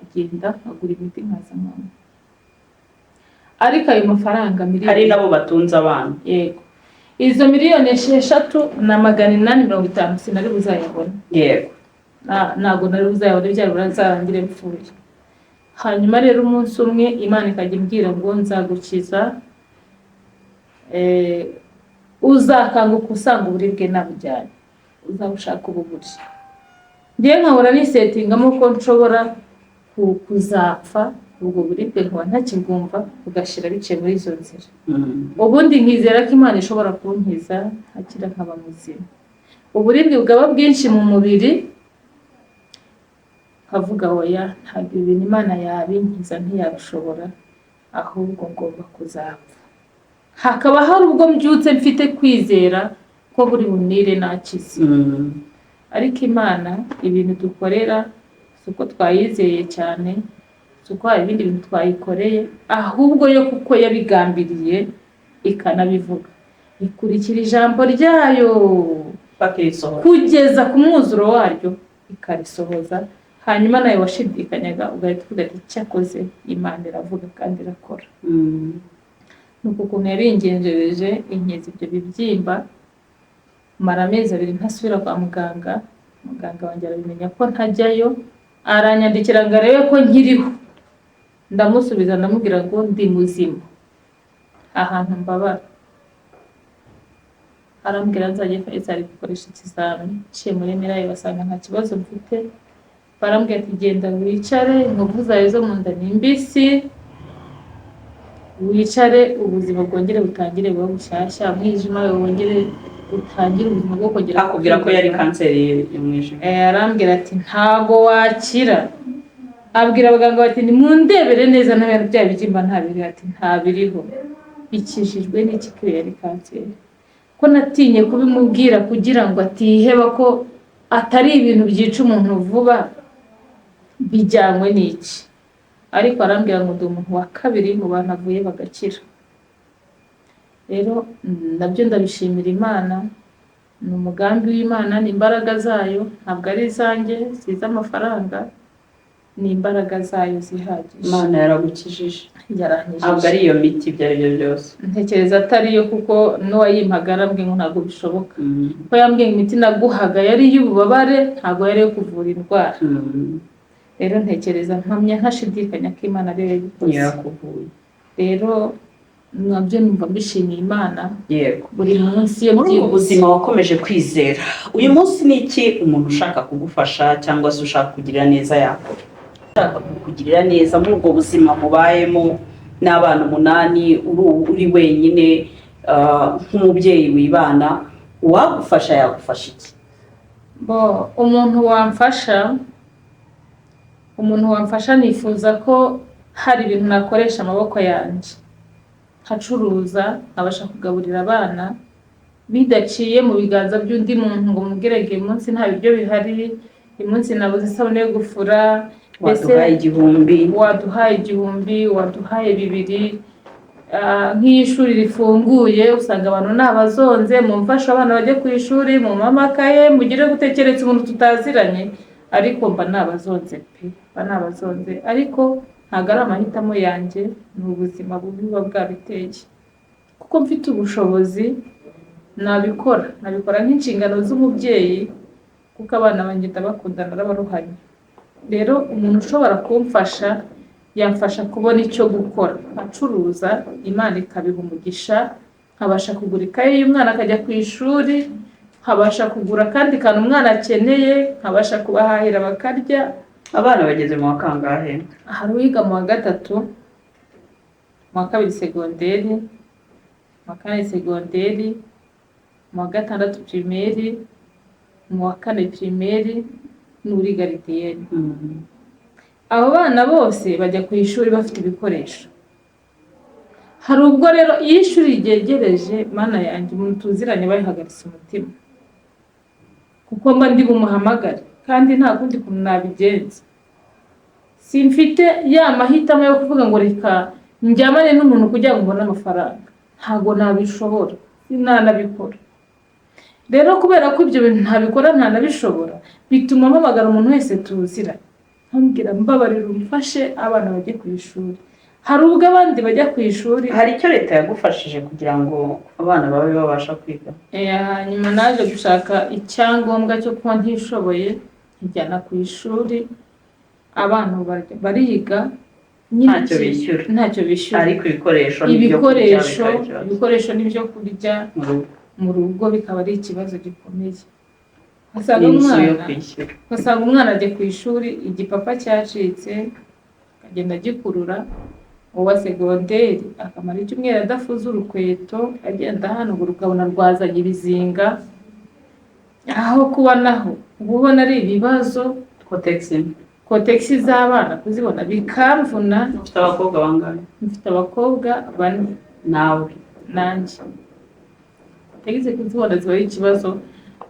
nkagenda nkagura imiti nkaza nkanywa. Ariko ayo mafaranga Hari miliyoni nabo batunze abana. Yego, izo 6,850,000 sinari buzayabona. Ntabwo nari buzayabone, byari buzarangire mpfuye. Hanyuma rero umunsi umwe Imana ikajya imbwira ngo nzagukiza, uzakanguka usanga uburibwe nabujyanye, uzabushaka ububuri. Ngewe nkahora nisettingamo ko nshobora kuzapfa, ubwo buribwe nkaba ntakibwumva, bugashira biciye muri izo nzira. Ubundi nkizera ko Imana ishobora kunkiza nkakira nkaba muzima. Uburibwe bwaba bwinshi mu mubiri nkavuga oya, ntabwo ibi bintu Imana yabinkiza, ntiyabishobora, ahubwo ngomba kuzapfa. Hakaba hari ubwo mbyutse mfite kwizera ko buri bunire nakize. Ariko Imana ibintu dukorera si uko twayizeye cyane, si uko hari ibindi bintu twayikoreye, ahubwo yo kuko yabigambiriye ikanabivuga, ikurikira ijambo ryayo Bakirisohora. kugeza ku mwuzuro waryo, ikarisohoza. Hanyuma nawe washidikanyaga ugahita uvuga ati cyakoze Imana iravuga kandi irakora. Ni uku ukuntu yabingenjereje, inkiza ibyo bibyimba, mara amezi 2 ntasubira kwa muganga. Muganga wanjye arabimenya ko ntajyayo, aranyandikira ngo arebe ko nkiriho. Ndamusubiza ndamubwira ngo ndi muzima, ahantu mbabara. Arambwira nzajye Faisal gukoresha ikizami. Nciye muri mirayi basanga nta kibazo mfite, barambwira ati genda wicare, inkovu zawe zo mu nda ni mbisi, wicare ubuzima bwongere butangire bube bushyashya, umwijima wawe wongere utangire ubuzima bwo kongera Akubwira ko yari kwibaza. kanseri y'umwijima. Arambwira ati ntago wakira. Abwira abaganga bati nimundebere neza ntabwo bya bibyimba ntabiriho. Ati ntabiriho. Bikijijwe n'iki ko yari kanseri? Ko natinye kubimubwira kugira ngo atiheba, ko atari ibintu byica umuntu vuba, bijyanywe n'iki? Ariko arambwira ngo ndi umuntu wa kabiri mu bantu avuye bagakira. Rero nabyo ndabishimira Imana, ni umugambi w'Imana, ni imbaraga zayo, ntabwo ari izanjye, si iz'amafaranga, ni imbaraga zayo zihagije. Imana yaragukijije. Yarankijije. Ntabwo ari iyo miti ibyo ari byo byose. Ntekereza atariyo, kuko n'uwayimpaga arambwiye ngo ntabwo bishoboka, ko yambwiye ngo imiti naguhaga yari iy'ububabare, ntabwo yari iyo kuvura indwara. Rero ntekereza mpamya ntashidikanya ko Imana ariyo yabikoze. Yarakuvuye. Rero nabyo numva mbishimiye Imana buri munsi iyo Muri ubwo byibutse. buzima wakomeje kwizera. Uyu munsi ni iki umuntu ushaka kugufasha cyangwa se ushaka kugirira neza yakora, ushaka kukugirira neza muri ubwo buzima mubayemo n'abana 8, uri wenyine, nk'umubyeyi wibana, uwagufasha yagufasha iki? Bo umuntu wamfasha nifuza ko hari ibintu nakoresha amaboko yanjye, nkacuruza, nkabasha kugaburira abana bidaciye mu biganza by'undi muntu, ngo mubwire ngo uyu munsi nta biryo bihari, uyu munsi nabuze isabune yo gufura, mbese Waduhaye 1000. Waduhaye 1000, waduhaye 2000. Nk'iyo ishuri rifunguye usanga abantu ni abazonze, mumfashe abana bajye ku ishuri, mumpe amakaye, mugire gutekereza umuntu tutaziranye. Ariko mba nabazonze pe, mba nabazonze, ariko ntabwo ari amahitamo yanjye, ni ubuzima bubi buba bwabiteye. Kuko mfite ubushobozi nabikora, nabikora nk'inshingano z'umubyeyi. Kuko abana banjye ndabakunda, narabaruhanye. Rero umuntu ushobora kumfasha yamfasha kubona icyo gukora, nkacuruza, Imana ikabiha umugisha, nkabasha kugura ikaye y'umwana akajya ku ishuri, nkabasha kugura akandi kantu umwana akeneye, nkabasha kubahahira bakarya. Abana bageze mu wa kangahe? Hari uwiga mu wa gatatu, mu wa kabiri segonderi, mu wa kane segonderi, mu wa gatandatu primaire, mu wa kane primaire n'uri gardienne. Abo bana bose bajya ku ishuri bafite ibikoresho. Hari ubwo rero iyo ishuri ryegereje, Mana yanjye, umuntu tuziranye bayihagaritse umutima, kuko mba ndi bumuhamagare kandi nta kundi kuntu nabigenza. Simfite ya mahitamo yo kuvuga ngo reka njyamane n'umuntu kugira ngo mbone amafaranga, ntabwo nabishobora, sinanabikora. Rero kubera ko ibyo bintu ntabikora, ntanabishobora, bituma mpamagara umuntu wese tuziranye, nkambwira: "Mbabarira umfashe abana bajye ku ishuri." Hari ubwo abandi bajya ku ishuri. Hari icyo leta yagufashije kugira ngo abana babe babasha kwiga? Hanyuma naje gushaka icyangombwa cyo kuba ntishoboye, nkijyana ku ishuri, abana bariga nyine. Ntacyo bishyura. Ntacyo bishyura. Ariko ibikoresho n'ibyo kurya Ibikoresho bikaba ikibazo. Ibikoresho n'ibyo kurya mu rugo. Mu rugo bikaba ari ikibazo gikomeye. Ugasanga N'inzu yo umwana kwishyura. Ugasanga umwana ajya ku ishuri igipapa cyacitse, akagenda agikurura. Uwa segonderi akamara icyumweru adafuze urukweto, agenda ahanagura, ukabona rwazanye ibizinga. Aho kuba naho uba ubona ari ibibazo. Kotegisi. Kotegisi z'abana kuzibona bikamvuna. Ufite abakobwa bangahe? Mfite abakobwa bane. Nawe? Nanjye. Kotegisi kuzibona ziba ari ikibazo.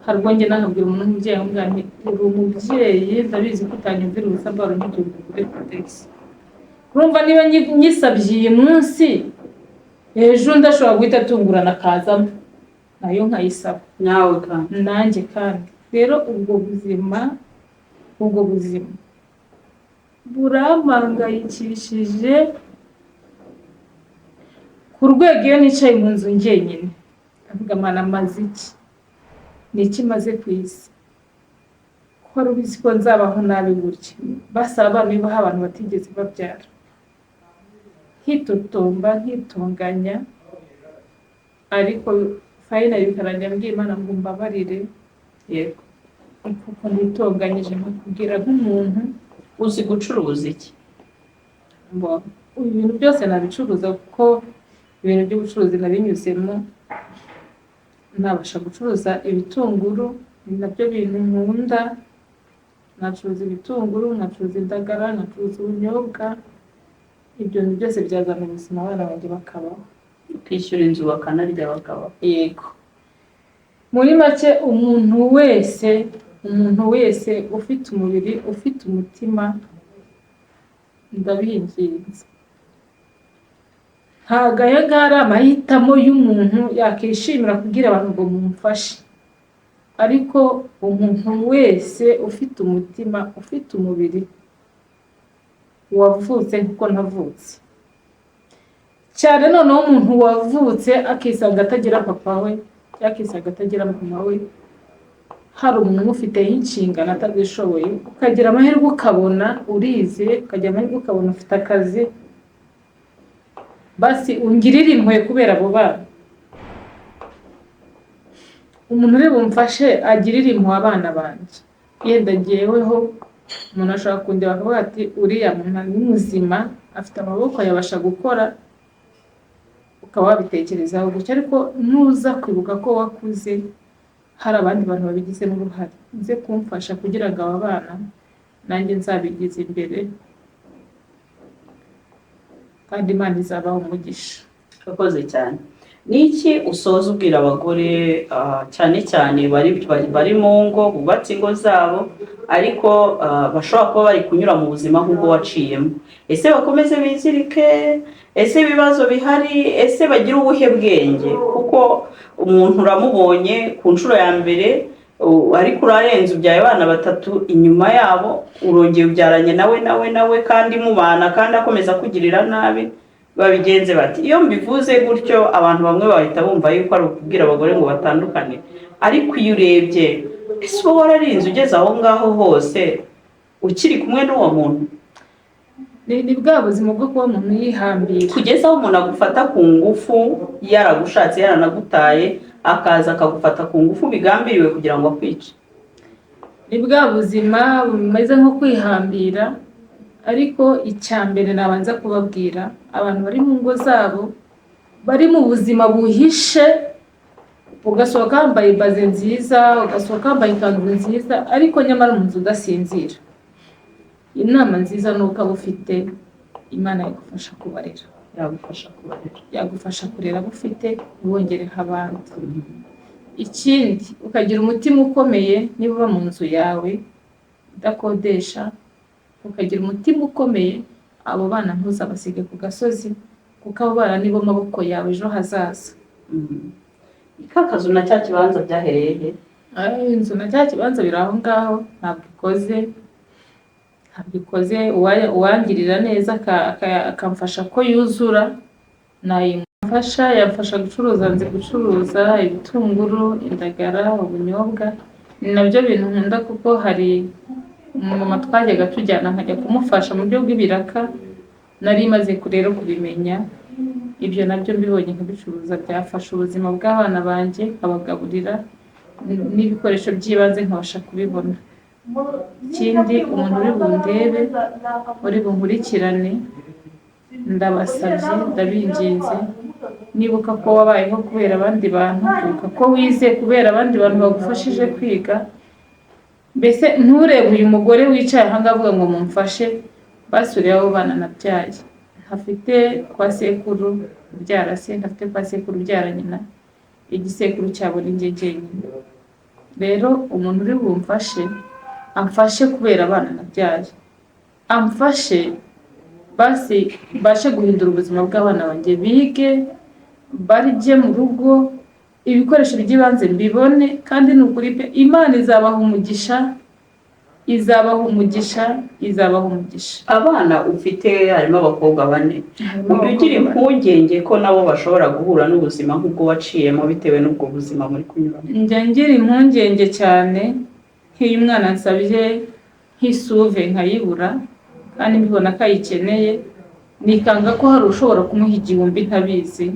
Hari ubwo njye nakabwira umuntu w'umubyeyi, nkamubwira nti: "Uri umubyeyi, ndabizi ko utanyumvira ubusa, mbara unyigire ugure kotegisi." Urumva niba nyisabye iyi munsi, ejo undi ashobora guhita atungurana akazamo nayo nkayisaba. Nawe kandi. Nanjye kandi. Rero ubwo buzima burampangayikishije ku rwego iyo nicaye mu nzu njyenyine ndavuga: "Mana, maze iki? Ni iki maze ku isi? Ko wari ubizi ko nzabaho nabi gutya?" Basaba abana bibaho abantu batigeze babyara, nkitotomba, nkitonganya, ariko finally bikarangira mbwiye Imana ngo mbabarire kuko nitonganyije, nkakubwira nk'umuntu. Uzi gucuruza iki? Ngo ibintu byose nabicuruza, kuko ibintu by'ubucuruzi nabinyuzemo. Nabasha gucuruza ibitunguru, ni nabyo bintu nkunda. Nacuruza ibitunguru, nkacuruza indagara, nkacuruza ubunyobwa. Ibyo bintu byose byazana ubuzima, abana banjye bakabaho. Ukishyura inzu, bakanarya, bakabaho. Yego. Muri make, umuntu wese ufite umubiri, ufite umutima, ndabinginze, ntabwo aya ngaya ari amahitamo y'umuntu yakishimira kubwira abantu ngo mumfashe, ariko umuntu wese ufite umutima, ufite umubiri, wavutse nk'uko navutse, cyane noneho umuntu wavutse akisanga atagira papa we cyangwa akisanga atagira mama we, hari umuntu umufiteho inshingano atazishoboye, ukagira amahirwe ukabona urize, ukagira amahirwe ukabona ufite akazi, basi ungirire impuhwe kubera abo bana. Umuntu uri bumfashe agirire impuhwe abana banjye. Yenda ngeweho umuntu ashobora kundeba akavuga ati: "Uriya muntu ni muzima, afite amaboko, yabasha gukora," ukaba wabitekerezaho gutya, ariko nuza kwibuka ko wakuze hari abandi bantu babigizemo uruhare, uze kumfasha kugira ngo aba bana nanjye nzabigize imbere, kandi Imana izabaha umugisha. Urakoze cyane. Ni iki usoza ubwira abagore, cyane cyane bari mu ngo, bubatse ingo zabo, ariko bashobora kuba bari kunyura mu buzima nk'ubwo waciyemo? Ese bakomeze bizirike? Ese ibibazo bihari? Ese bagire ubuhe bwenge? Kuko umuntu uramubonye ku nshuro ya mbere, ariko urarenze, ubyaye abana batatu inyuma yabo, urongeye ubyaranye nawe nawe nawe, kandi mubana, kandi akomeza kugirira nabi. Babigenze bati? Iyo mbivuze gutyo, abantu bamwe bahita bumva yuko ari ukubwira abagore ngo batandukane, ariko iyo urebye Ese uba wararinze ugeze aho ngaho hose ukiri kumwe n'uwo muntu? Ni bwa buzima bwo kuba umuntu yihambira. Kugeza aho umuntu agufata ku ngufu, yaragushatse, yaranagutaye, akaza akagufata ku ngufu bigambiriwe kugira ngo akwice. Ni bwa buzima bumeze nko kwihambira. Ariko icya mbere nabanza kubabwira, abantu bari mu ngo zabo, bari mu buzima buhishe, ugasohoka wambaye ibaze nziza, ugasohoka wambaye ikanzu nziza, ariko nyamara mu nzu udasinzira, inama nziza ni uko aba ufite Imana yagufasha kubarera. Yagufasha kubarera. Yagufasha kurera abo ufite, ntiwongereho abandi. Ikindi, ukagira umutima ukomeye. Niba uba mu nzu yawe udakodesha, ukagira umutima ukomeye, abo bana ntuzabasige ku gasozi, kuko abo bana nibo maboko yawe ejo hazaza. Ka kazu na cya kibanza byahereye he? Inzu na cya kibanza biri aho ngaho, ntabwo ikoze, ntabwo ikoze. Uwangirira neza akamfasha ko yuzura, nayimufasha, yamfasha gucuruza. Nzi gucuruza ibitunguru, indagara, ubunyobwa, ni nabyo bintu nkunda, kuko hari umumama twajyaga tujyana nkajya kumufasha mu buryo bw'ibiraka. Nari maze rero kubimenya. Ibyo nabyo mbibonye nkabicuruza, byafasha ubuzima bw'abana banjye, nkabagaburira, n'ibikoresho by'ibanze nkabasha kubibona. Ikindi, umuntu uri bundebe, uri bunkurikirane, ndabasabye, ndabinginze, nibuka ko wabayeho kubera abandi bantu, ibuka ko wize kubera abandi bantu bagufashije kwiga. Mbese nturebe uyu mugore wicaye aha ngaha avuga ngo mumfashe, basuriye abo bana nabyaye. Ntafite kwa sekuru ubyara se, ntafite kwa sekuru ubyara nyina, igisekuru cyabo ni njye jyenyine. Rero umuntu uri bumfashe, amfashe kubera abana nabyaye, amfashe basi mbashe guhindura ubuzima bw'abana banjye, bige, barye mu rugo, ibikoresho by'ibanze mbibone. Kandi ni ukuri pe, Imana izabaha umugisha, izabaha umugisha, izabaha umugisha. Abana ufite harimo abakobwa bane. Ujya ugira impungenge ko nabo bashobora guhura n'ubuzima nk'ubwo waciyemo, bitewe n'ubwo buzima muri kunyuramo? Njya ngira impungenge cyane, nk'iyo umwana ansabye nk'isuve nkayibura kandi mbibona ko ayikeneye, nikanga ko hari ushobora kumuha 1000 ntabizi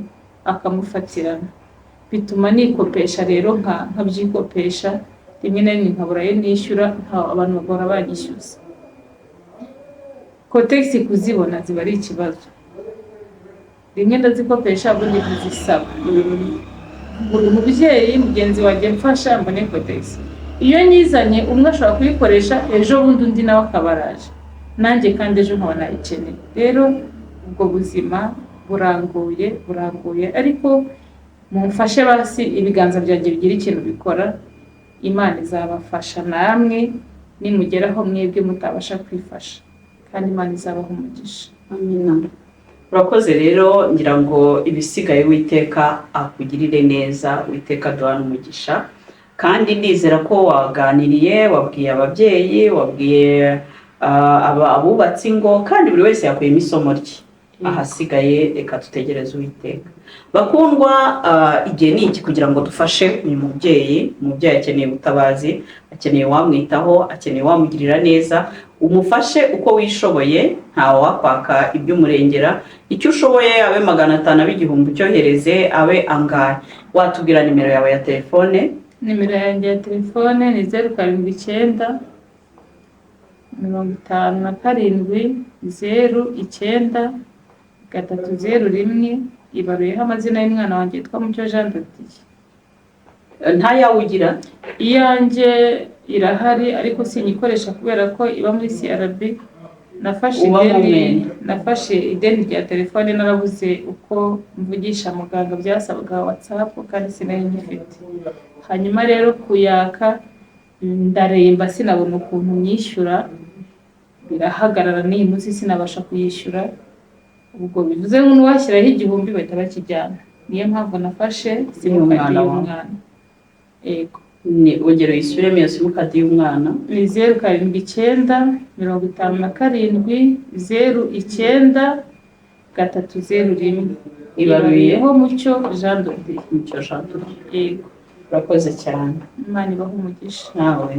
akamufatirana. Bituma nikopesha rero, nkabyikopesha, rimwe na rimwe nkabura ayo nishyura, abantu bagahora banyishyuza. Kotegisi kuzibona ziba ari ikibazo. Rimwe ndazikopesha, ubundi nkazisaba buri mubyeyi mugenzi wanjye, mfasha mbone kotegisi. Iyo nyizanye, umwe ashobora kuyikoresha, ejo bundi undi nawe akaba araje, nanjye kandi ejo nkaba nayikeneye. Rero ubwo buzima burangoye, burangoye, ariko mumfashe basi ibiganza byanjye bigire ikintu bikora. Imana izabafasha namwe nimugeraho mwebwe mutabasha kwifasha, kandi Imana izabaha umugisha. Amina. Urakoze rero, ngira ngo ibisigaye Uwiteka akugirire neza, Uwiteka aduhane umugisha. Kandi ndizera ko waganiriye, wabwiye ababyeyi, wabwiye abubatse ingo, kandi buri wese yakuyemo isomo rye. Ahasigaye reka dutegereze Uwiteka. Bakundwa, igihe ni iki kugira ngo dufashe uyu mubyeyi. Umubyeyi akeneye ubutabazi, akeneye uwamwitaho, akeneye uwamugirira neza. Umufashe uko wishoboye, ntawe wakwaka iby'umurengera. Icyo ushoboye, abe 500, abe 1000, ucyohereze, abe angahe. Watubwira nimero yawe ya telefone? Nimero yanjye ya telefone ni 079 57 09 301. Ibaruyeho amazina y'umwana wanjye witwa Mucyo Jean de Dieu. Nta yawe ugira? Iyanjye irahari, ariko sinyikoresha kubera ko iba muri CRB. Nafashe Uba mu ideni, mwenda. nafashe ideni rya telefone, narabuze uko mvugisha muganga, byasabaga WhatsApp kandi sinari nyifite. Hanyuma rero kuyaka ndaremba, sinabona ukuntu nyishyura, birahagarara. N'iyi munsi sinabasha kuyishyura. Ubwo bivuze ngo n'uwashyiraho 1000 bahita bakijyana. Niyo mpamvu nafashe simukadi Y'umwana wawe. y'umwana, yego. Ni ongera uyisubiremo iyo simukadi y'umwana. Ni 079 57 09 301. Ibaruye Ibaruyeho Mucyo Jean de Dieu. Mucyo Jean de Dieu. Yego. Urakoze cyane. Imana ibahe umugisha. Nawe.